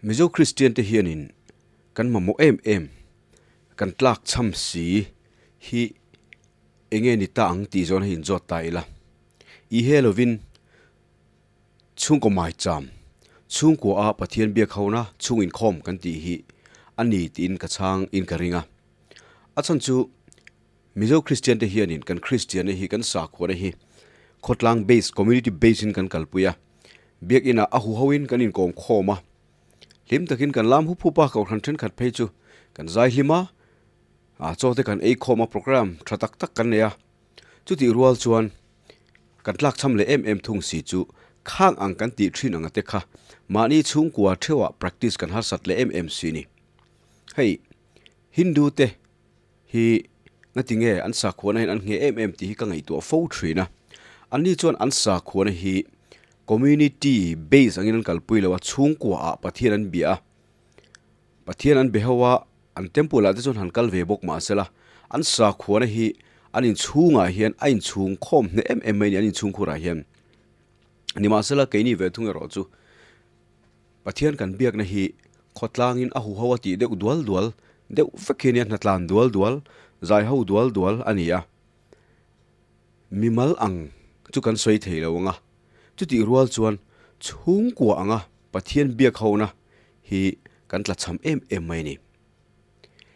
Mizo Kristian te hianin kan mamawh em em, kan tlak chham si hi enge ni ta ang tih zawn hi inzawt ta ila. I he lovin chhungkaw maicham, chhungkua a Pathian biak hona chhung inkhawm kan tih hi a ni tiin ka chhang in ka ring a. A chhan chu Mizo Kristian te hianin kan Kristianna hi kan sakhuana hi khawtlang base, community base in kan kalpui a, biakinah a huhoin kan inkawm khawm a, hlim takin kan lam hup hup a, kohhran thenkhat phei chu kan zai hlim a, a chaw te kan ei khawm a, program tha tak tak kan nei a, chutih rual chuan kan tlakchham leh em em thung si chu khang ang kan tih thin anga te kha mahni chhungkua theuhah practice kan harsat leh em em si ni. Hei Hindu te hi ngatinge an sakhuana hian an ngheh em em tih hi ka ngaihtuah fo thin a. Anni chuan an sakhuana hi community base angin an kalpui lo a, chhungkua ah Pathian an bia a, Pathian an be ho a, an temple ah te chuan han kal ve bawk mahsela an sakhuana hi an inchhungah hian a inchhung khawm hneh em em mai a ni, an inchhungkhurah hian. Nimahsela keini ve thung erawh chu Pathian kan biakna hi khawtlangin a huho a tih deuh dual dual deuh vek hi a nia, hnatlan dual dual, zai ho dual dual a ni a. Mimal ang chu kan sawi thei lo ang a, chutih rual chuan chhungkua anga Pathian biak hona hi kan tlachham em em mai a ni.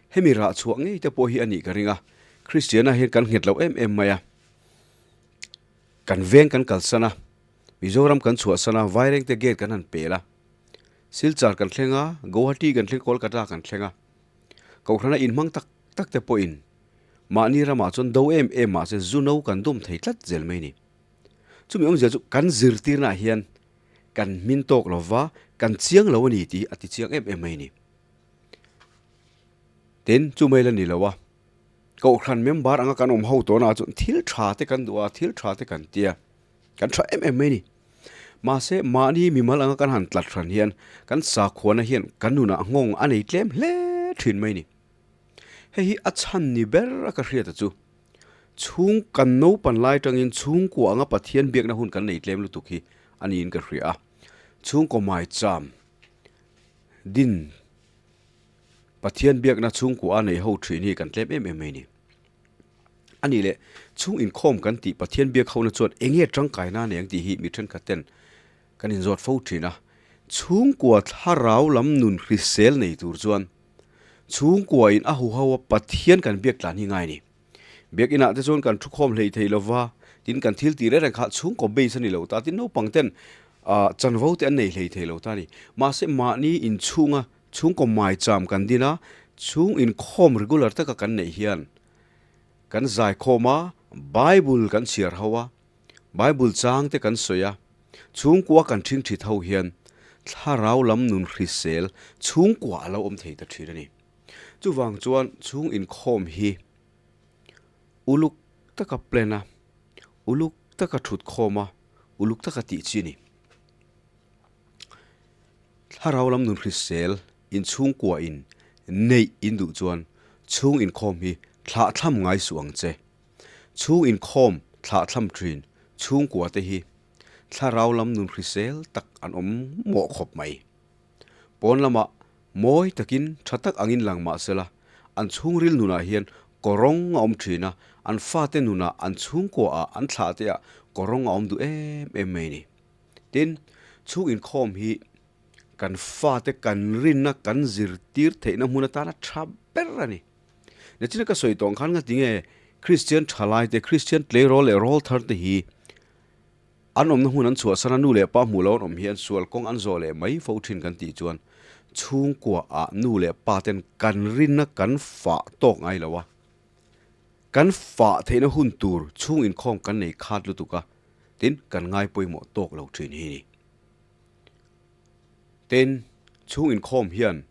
Hemi rah chhuah ngei te pawh hi a nih ka ring a, Kristiana hian kan nghet lo em em mai a, kan veng kan kalsan a, Mizoram kan chhuahsan a, Vairengte gate kan han pel a, Silchar kan thleng a, Guwahati kan thleng, Kolkata kan thleng a. Kohhrana inhmang tak tak te pawhin mahni ramah chuan do em em mahse zu no kan dawm thei tlat zel mai a ni. Chumi awmzia chu kan zirtirnaah hian kan hmin tawk lo va, kan chiang lo a ni tih hi a ti chiang em em mai a ni. Tin, chu mai la ni lo a, Kohhran member anga kan awm ho tawhnaah chuan thil tha te kan duh a, thil tha te kan tia. Kan tha em em mai a ni. Mahse, mahni mimal anga kan han tlat hran hian kan sakhuana hian kan nunah nghawng a nei tlem hle thin mai a ni. Hei hi a chhan ni ber a ka hriat a chu. Chhung kan naupan lai tangin chhungkua anga Pathian biakna hun kan nei tlem lutuk hi a niin ka hria a. Chhungkaw maicham din Pathian biakna chhungkua a nei ho thin hi kan tlem em em mai a ni. A nih leh, chhung inkhawm kan tih Pathian biak hona chuan eng nge tangkaina nei ang tih hi mi thenkhat ten kan inzawt fo thin a. Chhungkua thlarau lam nun hrisel nei tur chuan chhungkua in a huho a Pathian kan biak tlan hi ngai a ni. Biak inah te chuan kan thukhawm hlei thei lova, tin kan thil tih reng reng kha chhungkaw base a ni lo ta, tin naupang ten chanvo te an nei hlei thei lo ta a ni. Mahse mahni inchhunga chhungkaw maicham kan din a, chhung inkhawm regular taka kan neih hian Kan zaikhawm a, Bible kan chhiar ho a, Bible chang te kan sawi a, chhungkua kan ṭhingṭhit ho hian thlarau lam nun hrisel chhungkua a lo awm thei ta ṭhin a ni. Chuvang chuan chhung inkhawm hi uluk taka plan a, uluk taka ṭhutkhawm a, uluk taka tih chi a ni. Thlarau lam nun hrisel inchhungkua in neih in duh chuan chhung inkhawm hi thlahthlam ngai suh ang che. Chhung inkhawm thlahthlam thin chhungkua te hi thlarau lam nun hrisel tak an awm mawh khawp mai. Pawn lamah mawi takin tha tak angin lang mah sela an chhungril nunah hian kawrawng a awm thin a, an fate nunah an chhungkua ah an thlah te ah kawrawng a awm duh em em mai a ni. Tin, chhung inkhawm hi kan fate kan rinna kan zirtir theihna hmun atana tha ber a ni. Nichina ka sawi tawh ang khan ngati nge Kristian thalai te, Kristian tleirawl leh rawl thar te hi an awmna hmun an chhuahsan a, nu leh pa hmuh lo an awm hian sual kawng an zawh leh mai fo thin kan tih chuan chhungkua ah nu leh pa ten kan rinna kan fah tawk ngai lo a, kan fah theihna hun tur chhung inkhawm kan nei khat lutuk a. Tin, kan ngai pawimawh tawk lo thin hi ni. Tin, chhung inkhawm hian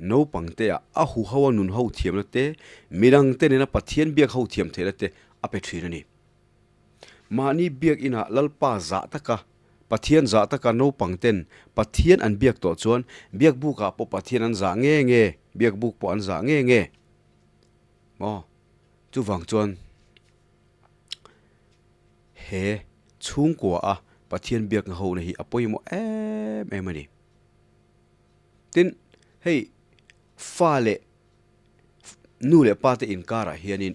naupang te ah a huho a nun ho thiamna te, midang te nena Pathian biak ho thiam theihna te a pe thin a ni. Mahni biak inah Lalpa zah taka, Pathian zah taka naupang ten Pathian an biak tawh chuan biak bukah pawh Pathian an zah nge nge, biak buk pawh an zah nge nge. Maw? Chuvang chuan. He chhungkua a Pathian biakna hona hi a pawimawh em em a ni. Tin, hei fa leh nu leh pa te inkarah hianin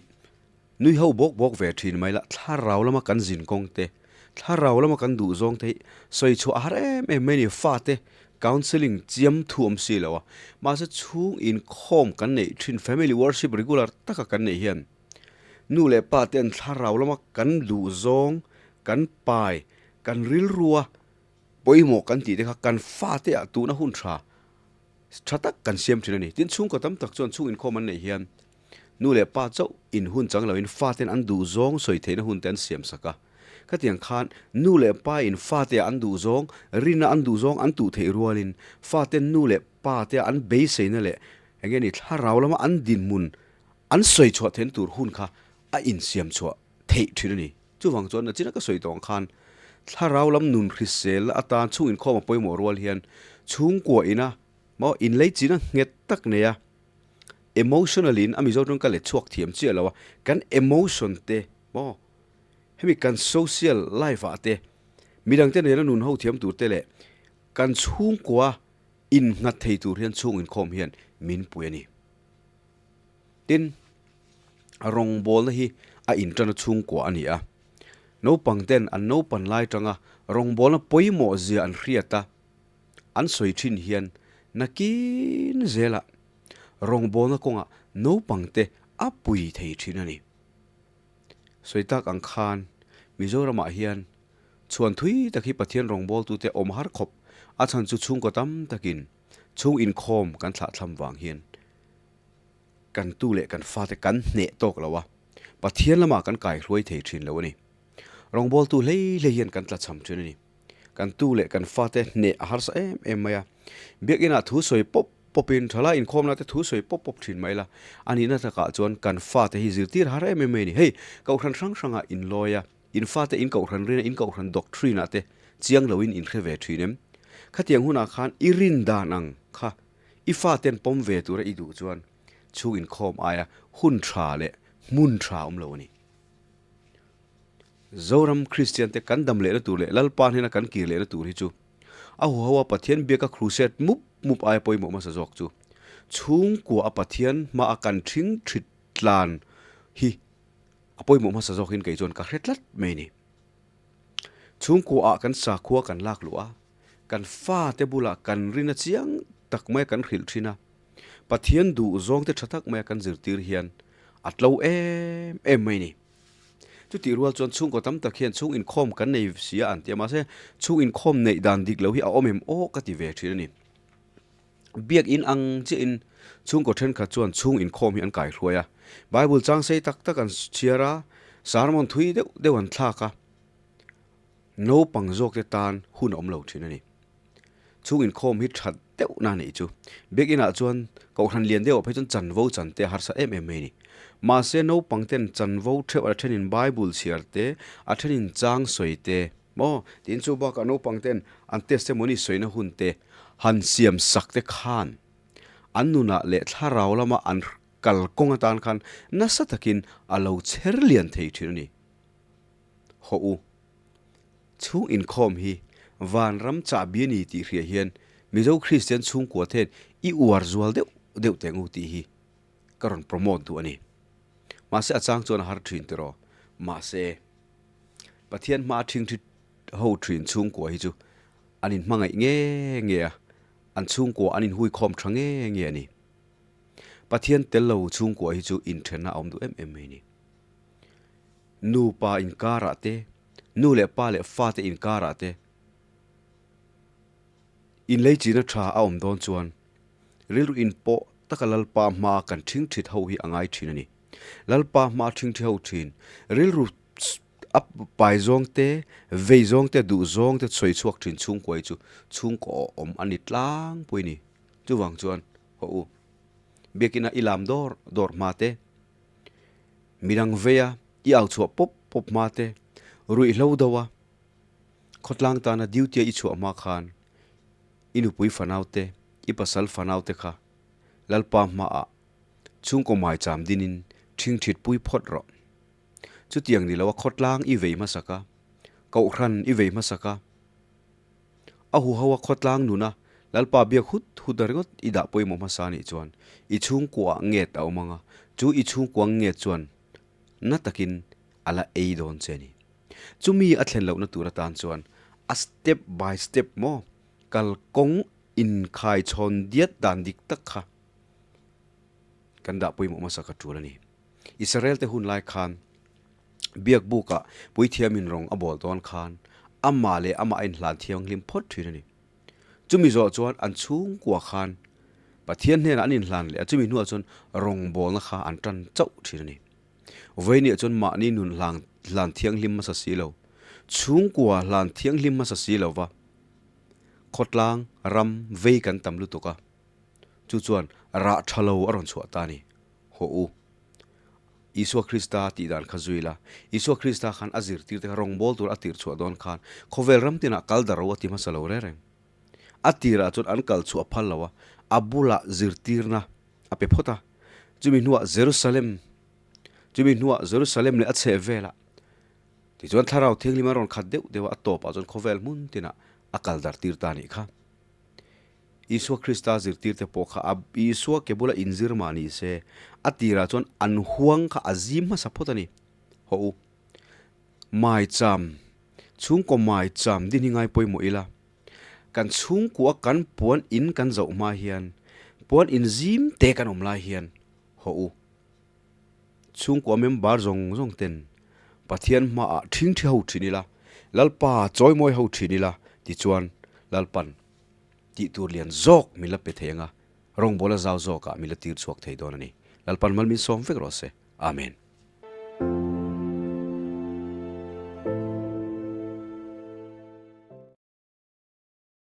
nui ho bawk bawk ve thin mai la, thlarau lama kan zin kawng te, thlarau lama kan duh zawng te hi sawi chhuah a har em em mai a ni. Fate counselling chiam thu awm si lo a, mahse chhung inkhawm kan neih thin family worship regular taka kan neih hian nu leh pa ten thlarau lama kan duh zawng, kan pai, kan rilrua pawimawh kan tih te kha kan fate ah tuna hun tha tha tak kan siam thin a ni. Tin, chhungkaw tam tak chuan chhung inkhawm an neih hian nu leh pa chauh in hun chang loin faten an duh zawng sawi theihna hun te an siam sak a. Khatiang khan nu leh pa in fate ah an duh zawng, rinna an duh zawng an tuh theih rualin faten nu leh pa te ah an beiseina leh eng nge ni thlarau lama an dinhmun an sawi chhuah theihna tur hun kha a insiam chhuah theih thin a ni. Chuvang chuan nachina ka sawi tawh ang khan thlarau lam nun hriselna atan chhung inkhawm a pawimawh rual hian chhungkua ina maw inlei china nghet tak nei a, emotional in a Mizo tawng ka let chhuak thiam chiah lo a, kan emotion te maw hemi kan social life ah te midang te nena nun ho thiam tur te leh kan chhungkua innghat thei tur hian chhung inkhawm hian min pui a ni. Tin, rawngbawlna hi a inṭana chhungkua a ni a. Naupang ten an naupan lai ṭanga rawngbawlna pawimawh zia an hriat a, an sawi ṭhin hian nakin zelah rawngbawlna kawngah naupang te a pui thei ṭhin a ni. Sawi tak ang khan Mizoramah hian chhuan thui tak hi Pathian rawngbawltute awm har khawp a chhan chu chhungkaw tam takin chhung inkhawm kan thlahthlam vang hian kan tu leh kan fate kan hneh tawk lo a, Pathian lamah kan kai hruai thei thin lo a ni. Rawngbawltu hlei hlei hian kan tlachham thin a ni. Kan tu leh kan fate hneh a harsa em em mai a. Biakinah thu sawi pawp pawpin thalai inkhawmna te thu sawi pawp pawp thin mai la, a nihna takah chuan kan fate hi zirtir har em em mai a ni. Hei, kohhran hrang hrangah inlawi a, in fate in kohhran rin a, in kohhran doctrine ah te chiang loin in hre ve thin em? Khatiang hunah khan i rin dan ang kha I faten pawm ve tura i duh chuan chhung inkhawm aia hun tha leh hmun tha awm lo a ni. Zoram Kristian te kan dam lehna tur leh Lalpa hnena kan kir lehna tur hi chu a huho a Pathian biaka crusade mup mup aia pawimawh hmasa zawk chu chhungkua a Pathian hma a kan thing thit tlan hi a pawimawh hmasa zawkin kei chuan ka hre tlat mai a ni. Chhungkua ah kan sakhua kan lak luh a, Kan fate bulah kan rin a chiang tak maia kan hrilh thin a, Pathian duh zawngte tha tak maia kan zirtir hian a tlo em em mai ni. Chutih rual chuan chhungkaw tam tak hian chhung inkhawm kan nei si a an ti a, mahse chhung inkhawm neih dan dik lo hi a awm em aw ka ti ve thin a ni. Biakin ang chiahin chhungkaw thenkhat chuan chhung inkhawm hi an kaihruai a, Bible chang sei tak tak an chhiar a, sermon thui deuh deuh an thlak a, Naupang zawkte tan hun a awm lo thin a ni. Chhung inkhawm hi that deuh na nih chu. Biakin ah chuan Kohhran lian deuh ah phei chuan chanvo chan te a harsa em em mai a ni. Mahse naupang ten chanvo theuh a thenin Bible chhiar te, a thenin chang sawi te maw tiin chu bakah naupang ten an testimony sawina hun te han siam sak te khan an nunah leh thlarau lama an kal kawng atan khan nasa takin a lo chher lian thei thin a ni. Hawh u, chhung inkhawm hi vanram chahbi a ni tih hria hian Mizo Kristian chhungkua ten i uar zual deuh deuh teh ngu tih hi ka rawn promote duh a ni. Mahse a chang chuan a har thin tiraw? Mahse Pathian hma thingthi ho thin chhungkua hi chu an inhmangaih nge nge a, an chhungkua an inhuikhawm tha nge nge a ni. Pathian tel lo chhungkua hi chu inthenna a awm duh em em mai a ni. Nupa inkarah te, nu leh pa leh fate inkarah te inleichina tha a awm dawn chuan rilru inpawh taka Lalpa hmaa kan thingthit ho hi a ngai thin a ni. Lalpa hmaa thingthi ho thin, rilru a pai zawng te, vei zawng te, duh zawng te sawi chhuak thin chhungkua hi chu chhungkaw awm a ni tlangpui a ni. Chuvang chuan haw u, biakina i lam dawr dawr hma te, Midang veia i au chhuah pawp pawp hma te, ruihhlo do a, khawtlang tana duty a i chhuah hma khan i nupui fanau te, i pasal fanau te kha Lalpa hmaah chhungkaw maicham dinin ṭhingṭhit pui phawt rawh. Chutiang ni lo a khawtlang i vei hmasak a, kohhran i vei hmasak a, a huho a khawtlang nuna Lalpa biak hut hut ringawt i dah pawimawh hmasa anih chuan i chhungkuaah nget a awm ang a, chu i chhungkua nget chuan na takin a la ei dawn che a ni. Chumi a thlen lohna tur atan chuan a step by step maw kalkawng inkhaichhawn diat dan dik tak kha kan dah pawimawh hmasa ka tul a ni. Israel te hun lai khan biak bukah puithiamin rawng a bawl dawn khan amah leh amah a inhlan thianghlim phawt thin a ni. Chumi zawh chuan an chhungkua khan Pathian hnenah an inhlan leh a, chumi hnuah chuan rawngbawlna kha an tan chauh thin a ni. Vawinia chuan mahni nun hlang hlan thianghlim hmasa si lo, chhungkua hlan thianghlim hmasa si lo va, khawtlang ram vei kan tam lutuk a, chu chuan rah tha lo a rawn chhuah ta a ni. Hawh u, Isua Krista tih dan kha zui la, Isua Krista khan a zirtirte kha rawngbâwl tur a tir chhuah dawn khan khawvel ram tinah kal darh a ti hmasa lo reng reng. A tirah chuan an kal chhuah phal lo a, a bulah zirtirna a pe phawt a. Chumi hnuah Jerusalem, chumi hnuah Jerusalem leh a chheh velah tichuan Thlarau Thianghlim a rawn khat deuh deuh a, a tawpah chuan khawvel hmun tinah a kal darh tir ta a nih kha. Isua Krista zirtirte pawh kha a Isua ke bula inzir mah ni se, a tirah chuan an huang kha a zim hmasa phawt a ni. Hawh u, maicham, chhungkaw maicham din hi ngai pawimawh ila, kan chhungkua kan puan in kan zoh hma hian, puan in zim te kan awm lai hian, hawh u, chhungkua member zawng zawng ten Pathian hmaah ṭhingṭhi ho ṭhin ila, Lalpa chawimawi ho ṭhin ila, tichuan Lalpan tih tur lian zawk min la pe thei ang a, rawngbawla zau zawkah min la tir chhuak thei dawn a ni. Lalpan mal min sawm vek rawh se. Amen.